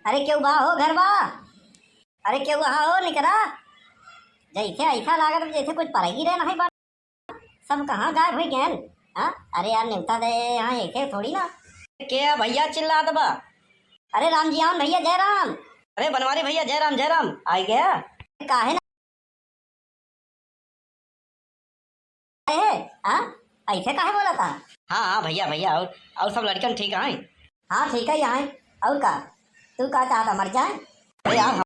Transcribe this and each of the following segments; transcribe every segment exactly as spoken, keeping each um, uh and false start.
अरे केहू बा हो घर बा? अरे केहू बा हो निकरा? जैसे ऐसा लागत बा जैसे कुछ परही रहे नहीं बा। सब कहाँ गायब होइ गएन? हाँ? अरे यार नेवता दे यहाँ ऐसे थोड़ी ना। के भैया चिल्लात बा? अरे राम जी आन भैया जय राम। अरे बनवारी भैया जय राम जय राम। आइ गया? काहे ना है, हाँ? ऐसे काहे बोला था? हाँ, हाँ, भैया, भैया, और, और सब लड़कन ठीक हैं? हाँ, ठीक है, यहाँ। और का? तू का चाहता, मर जाए? अरे यार, हम,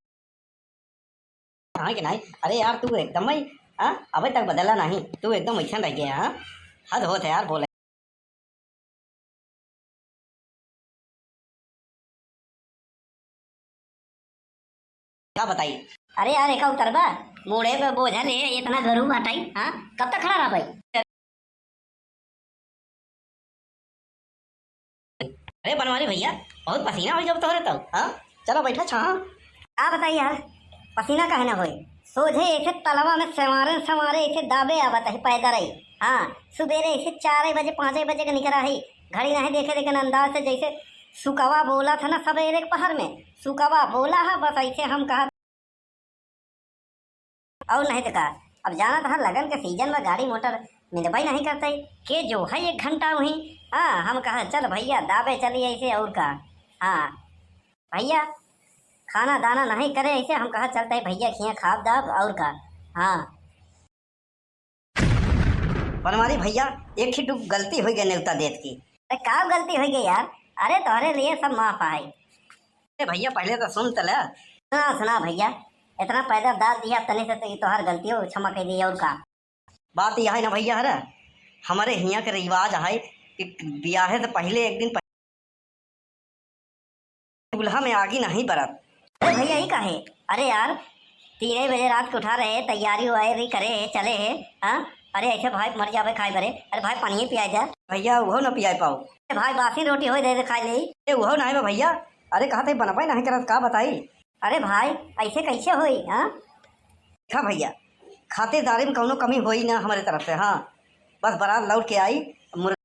हाँ कि नहीं? अरे यार, तू एकदम ही, हाँ? अबे तक बदला नहीं, तू एकदम ऐसा रह गया, हाँ? हद होत है यार, बोले। का बताई? अरे यार, एका उतरबा, मूड़े पे बोझा ले, इतना गरू बाटाई, हाँ? कब तक खड़ा रहबाई? अरे बनवारी भैया, बहुत पसीना होइ जाब तोहरे तो, हाँ? चलो बैठा छाहा। का बताई यार, पसीना काहे ना होई? सोझे ऐसे तलवा में संवारे संवारे ऐसे दाबे आवत है पैदल ही। हाँ, सुबेरे ऐसे चार बजे पाँच बजे के निकरा है, घड़ी नहीं देखे देखे अंदाज से जैसे सुकवा बोला था ना सबेरे के पहर में, सुकवा बोला है बस ऐसे हम कहा। और नहीं तो का, अब जाना था लगन के सीजन में गाड़ी मोटर मिलबे नहीं करते, के जो है एक घंटा वहीं। हाँ, हम कहा चल भैया दाबे चलिए ऐसे और का। हाँ भैया, खाना दाना नहीं करे ऐसे, हम कहा चलते भैया खिया खाब दाब और का। हाँ। बनवारी भैया, एक ही ठो गलती होइ गई नेवता देत की। अरे का गलती होइ गई यार? अरे तोहरे लिए सब माफ है। अरे भैया पहले तो सुन तो ले। सुना सुना भैया, इतना पैदा दाब दिया तने से तो ये तोहर गलती हो क्षमा कर दी और का। बात यह है ना भैया, हरे हमरे हियाँ के रिवाज है कि बियाहे से पहले एक दिन चूल्हा में आगी नहीं बरत। अरे भैया, ई काहे? अरे यार, तीन बजे रात के उठा रहे, तैयारी वैयारी करे है, चले है, हाँ? अरे ऐसे भाई मर जाबे खाए बरे। अरे भाई, पानी पिया जा। भैया, उहो न पिया पाओ। अरे भाई, बासी रोटी होई दे दे खाए ले। ए, उहो नहीं बा भैया। अरे कहा थे बनबे नहीं करत, का बताई? अरे भाई, ऐसे कैसे होई, हाँ? देखा भैया, खातिरदारी में कौनो कमी होई ना हमारे तरफ से, हाँ। बस बारात लौट के आई, मुर्गा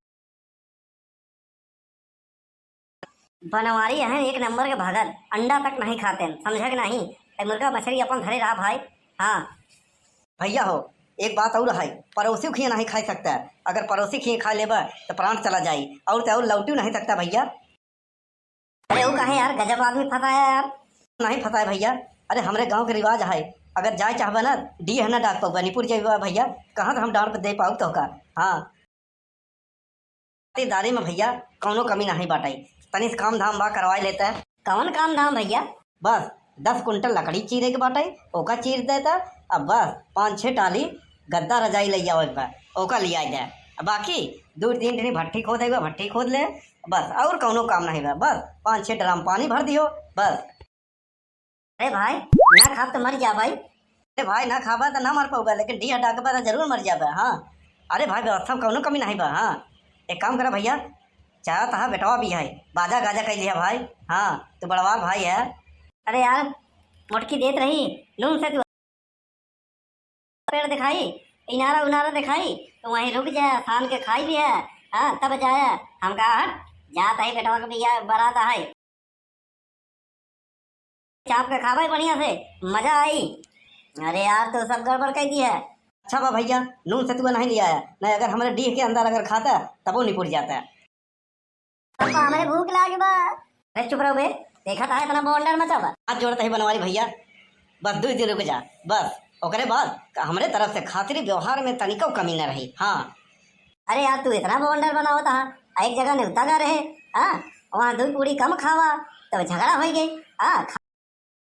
बनवारी अहन एक नंबर के भगत, अंडा तक नहीं खातेन, समझे के नहीं? ए मुर्गा मछली अपन धरे रहा भाई। हाँ। भैया हो, एक बात और है, पड़ोसी खिए नहीं खा सकता है, अगर पड़ोसी खिए खा लेबा तो प्राण चला जाई, और तो और लौटी नहीं सकता भैया। अरे वो काहे यार, गजब आदमी फंसाया यार। नहीं फंसाए भैया, अरे हमरे गांव के रिवाज है, अगर जाए चाहबा ना डीह ना डाक पौबा, निपुर जाइबा भैया, कहाँ से हम डांट दे पाऊ तोहका। हाँ। खातिरदारी में भैया कौनो कमी नहीं बाटे। तनी से काम धाम बा, करवाई लेता है। कौन काम धाम भैया? बस दस कुंटल लकड़ी चीरे के बाटे, ओका चीर देता। अब बस पाँच छह टाली गद्दा रजाई ले आवे के बा, ओका लिया दे। अब बाकी दो तीन टनी भट्ठी खोदे के बा, भट्ठी खोद ले। बस और कौनो काम नहीं बा, बस पाँच छह ड्राम पानी भर दियो बस। अरे भाई, ना खाब तो मर जा भाई। अरे भाई, ना खाबा तो ना मर पाऊबा, लेकिन डीह डाकबा तो जरूर मर जाबा। हाँ। अरे भाई, व्यवस्था में कौनो कमी नहीं बा। हाँ, एक काम करा भैया, चाहत हा बेटवा भी है, बाजा गाजा कह लिया भाई। हाँ, तू बड़वा भाई है। अरे यार, मोटकी देत रही, नून से तू पेड़ दिखाई, इनारा उनारा दिखाई, तो वहीं रुक जा, शाम के खाई भी है। हाँ, तब जाया। हम कहा हट, जात है बेटवा के बिया बारात है। चाप के खावे बढ़िया से, मजा आई। अरे यार, तू सब गड़बड़ कर दी है। अच्छा बा भैया, नून सतुआ नहीं लिया है, नहीं अगर हमारे डीह के अंदर अगर खाता तबो निपुट जाता। पापा, हमरे भूख लाग बा। अरे चुप रहो बे, देखा था इतना बवंडर मचा बा। हाथ जोड़त ही बनवारी भैया, बस दो दिन रुक जा, बस ओकरे बाद हमरे तरफ से खातिर व्यवहार में तनिको कमी न रही। हाँ। अरे यार, तू इतना बवंडर बनावत हा, एक जगह नेवता गा रहे, हाँ, वहाँ दो पूरी कम खावा, तो झगड़ा हो गई। हाँ,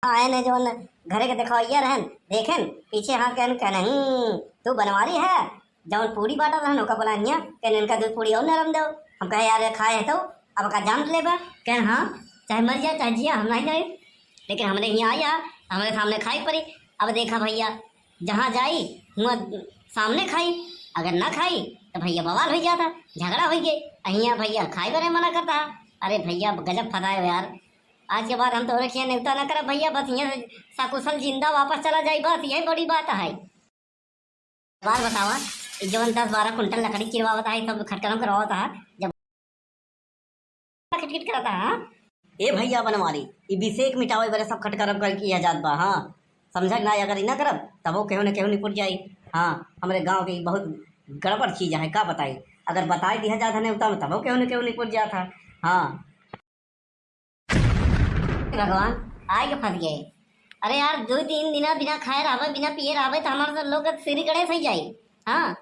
आए ने जौन घरे के देखवैया रहन, देखेन, पीछे हाँक कहन, कहन, "हम्म, तू बनवारी है?" जौन पूरी बाटा रहन, ओका बोला, "हियाँ," कहन, "इनका दो पूरी और नरम दो।" हम कहे, "यार, ये खाए है तो, अब का जान लेबा?" कहन, "हाँ, चाहे मर जाए, चाहे जिया, हम नहीं जाए, लेकिन हमरे हियाँ आया, हमरे सामने खाए पड़ी।" अब देखा भैया, जहाँ जाई, हुआँ सामने खाई, अगर ना खाई, तो भैया बवाल हो जाता, झगड़ा हो गए। हियाँ भैया खाए बरे मना करता। अरे भैया, गजब फंसाए हो यार। आज के बाद हम तोहरे खिया नेवता ना करब भैया, बस यहाँ से सकुशल जिंदा वापस चला जाई, बस यही बड़ी बात है। बात बतावा, ई जवन दस बारह कुंटल लकड़ी चिरवावत है, सब खटकरम करवावत है, जब खिटखिट करता है, हाँ? ए भइया बनवारी, ई बिसेक मिटावे बरे सब खटकरब करके यह जात बा, हाँ। समझक ना, अगर ई ना करब, तबो केहू न केहू निपुट जाई। हाँ, हमरे गाँव के ई बहुत गड़बड़ चीज है, का बताई? अगर बताई दिया जात है नेवता में, तबो केहू न केहू निपुट जात है। हाँ। भगवान, आए के फंस गए। अरे यार, दो तीन दिना बिना खाए रहबे, बिना पिए रहबे, तो हमारे सब लोग के सिरी गणेश ही जाई। हाँ।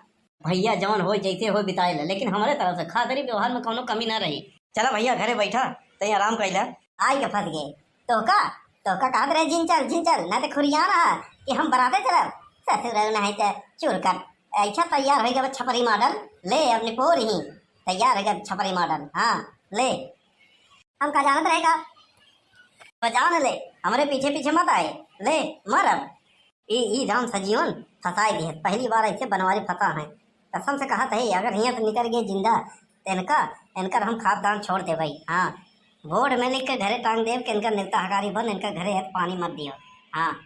भइया, जवन होई, जैसे होई, बिताए ले, लेकिन हमरे तरफ से खातरी व्यवहार में कौनो कमी ना रही। चला भइया, घरे बैठा, तई आराम कइला। आई के फंस गए। तोहका, तोहका कहत रहे, "जिन चल, जिन चल, ना तो खुरिया रहा कि हम बराते चलब।" ससुर ना है तो चूर कर। ऐसा तैयार हो गया छपरी मॉडल, ले अपने पोर ही तैयार हो गया छपरी मॉडल। हाँ, ले। हम का जानत रहे का? तो जान ले, हमरे पीछे पीछे मत आए, ले मर अब। ई, ई राम सजीवन फंसाए दिए, पहली बार ऐसे बनवारी फंसा है। कसम से कहत है, अगर हियाँ से निकल गए जिंदा, तो इनका, इनकर हम खाद दान छोड़ दे भाई। हाँ, बोर्ड में लिख के घरे टांग देब कि इनका नेवता हकारी बन, इनका घरे है तो पानी मत दियो। हाँ,